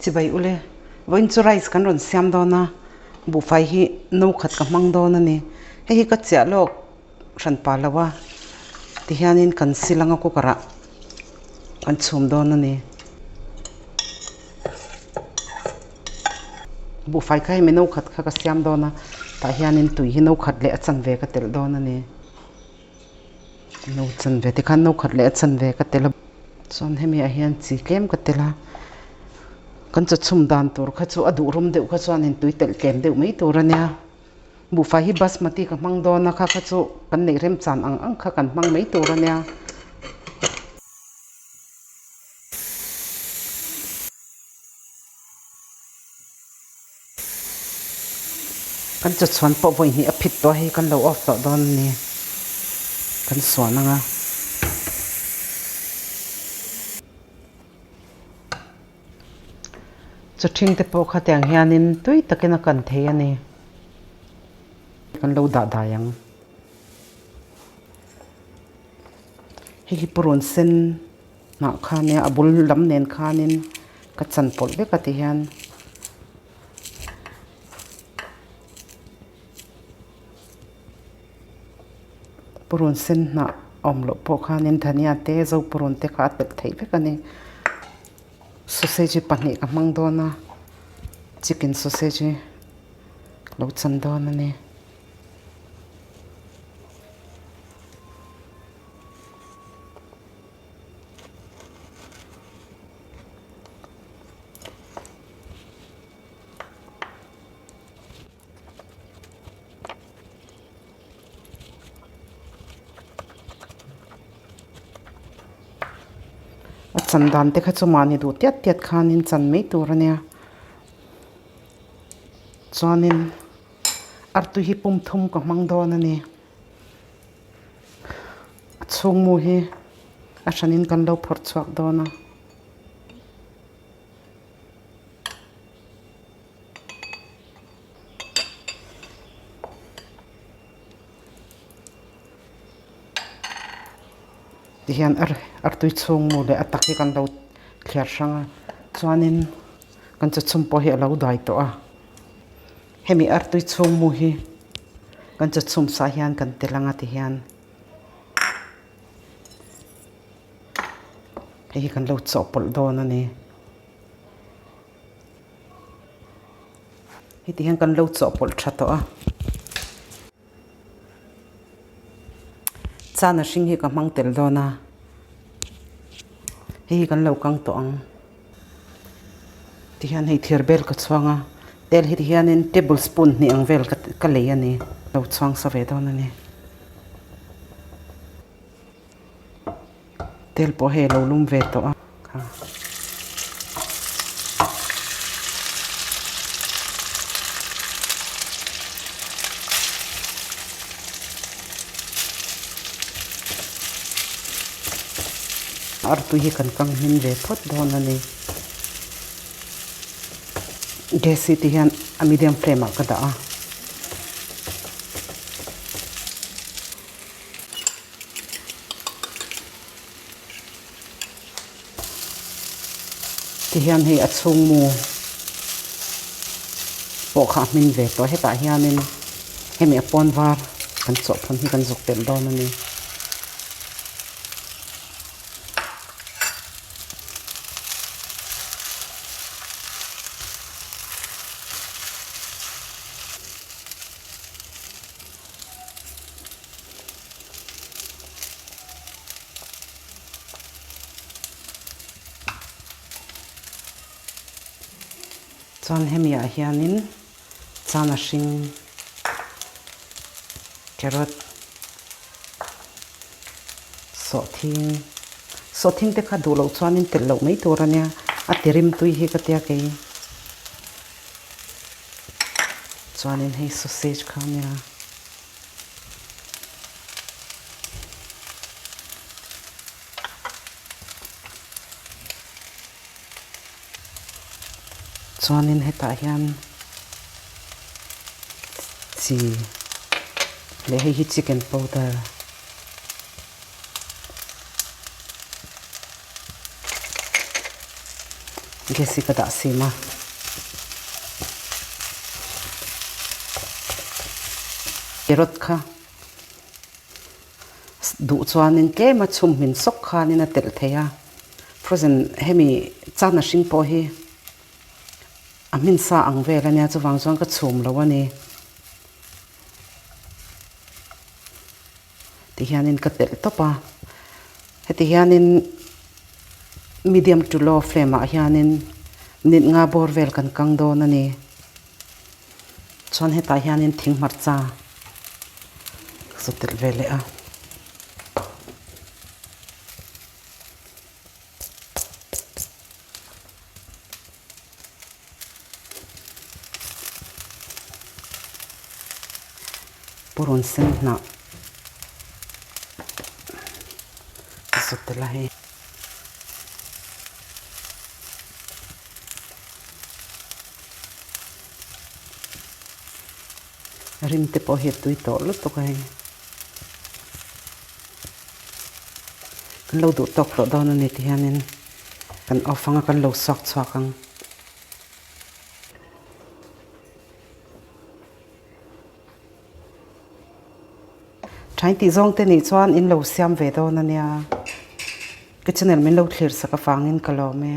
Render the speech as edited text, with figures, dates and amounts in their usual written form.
Chibai ule, vawiin chu rice kan rawn siam dawn a, buhfai hi no khat ka hmang dawn a ni. Hei hi ka chiah lawk hran pah lo a, tihianin kan sil anga cooker ah kan chhum dawn a ni. Buhfai kha hemi no khat kha ka siam dawn a, tah hianin tui hi no khat leh a chanve ka telh dawn a ni. No chanve tikhan no khat leh a chanve ka tel a chuan hemi ah hian chi tlem ka tel a kan chaw chhum dan tur kha chu a duh rawm deuh kha chuanin tui telh tlem deuh mai tur a nia buhfai hi basmati ka hmang dawn a kha kha chu kan neih remchan ang ang kha kan hmang mai tur a nia. Kan chawchhuan pawh vawi hnih a phit tawh a hei kan lo off tawh dawn a ni kan suan ang a. Chawthing te pawh khatiang hianin tui takin a kan thei a ni kan lo dah dai ang. Hei hi purun sen hnah kha nia a bul lam nen khanin ka chan pawlh vek a ti hian purun sen hnah awm loh pawh khanin dhania te zopurun te kha a telh theih vek a ni sausage hi pahnih ka hmang dawn a chicken sausage hi lo chan dawn a ni. A chan dan te kha chu mahni duh tiat tiat khanin chan mai tur a nia chuanin artui hi pum thum ka hmang dawn a ni. A chhungmu hi a hranin kan lo phawrh chhuak dawn a. Tihian artui chhungmu leh a tak hi kan lo thliar hrang a chuanin kan chawchhum pawh hi a lo dai tawh a. Hemi artui chhungmu hi kan chaw chhum sa hian kan tel anga ti hian hei hi kan lo chawhpawlh dawn a ni. Heti hian kan lo chawhpawlh tha tawh a. Chana hring hi ka hmang tel dawn a, hei hi kan lo kang tawh ang. Tihian hei thir bel ka chhuang a, tel hi tihianin table spoon hnih ang vel ka lei a ni, lo chhuang sa ve dawn a ni. Tel pawh hei a lo lum ve tawh a. Artui hi kan kang hmin ve phawt dawn a ni. Gas hi ti hian a medium flame ah ka dah a. Tihian hei a chhungmu pawh kha a hmin ve tawh hetah hianin hemi a pawn var kan chawhphawn hi kan zuk telh dawn a ni. Chuan hemi ah hianin chana hring carrot sawhthing sawhthing te kha duh loh chuanin telh loh mai tur ania a ti rim tui hi ka tia kei chuanin hei sausage kha ania. Chuanin hetah hian chi leh hei hi chicken powder Gas hi ka dah sim a. Carrot kha duh chuanin tlem a chhum hmin sawk khanin a telh thei a. Frozen hemi chana hring pawh hi a hmin sa ang vel a nia chuvang chuan ka chhum lo a ni. Ti hianin ka telh tawp a, heti hianin medium to low flame ah hianin minute nga bawr vel kan kang dawn a ni. Chuan hetah hianin thing hmarcha ka zu telh ve leh a. Purun sen hnah a zut tel a hei. Rim te pawh hi a tui tawh lutuk a hei. Kan lo duh tawk tawh dawn a ni ti hianin kan off anga kan lo suak chhuak ang. Thain tih zawng te nih chuan in lo siam ve dawn a nia. Ka channel min lo thlir sak avangin ka lawm e.